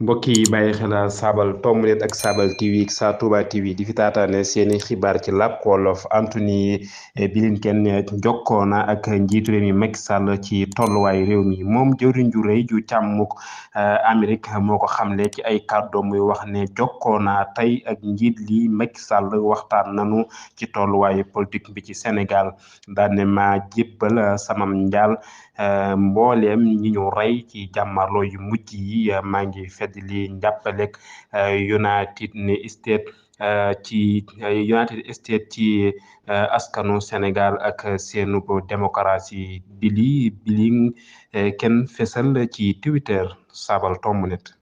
mbokk yi bàyyi xel Saabal tomb net ak Saabal TV ak Sa Touba TV di fi taataane seeni xibaar ci làkk wolof. Anthony Blinken jokkoona ak njiitu réew mi Macky Sall ci tolluwaayu réew mi moom jëwriñ ju rëy ju càmmuk Amérique moo ko xamle ci ay kàddoom muy wax ne jokkoona tey ak njiit li Macky Sall waxtaan nanu ci tolluwaayu politique bi ci Sénégal daan ne ma jébbal samam njaal mbooleem ñi ñu rey ci jàmmarloo yu mujj yi maa ngi fedd li njàppalek United States United States ci askanu Sénégal ak seenu ko démocratie bili biling kenn fesal ci Twitter Saabal tomb net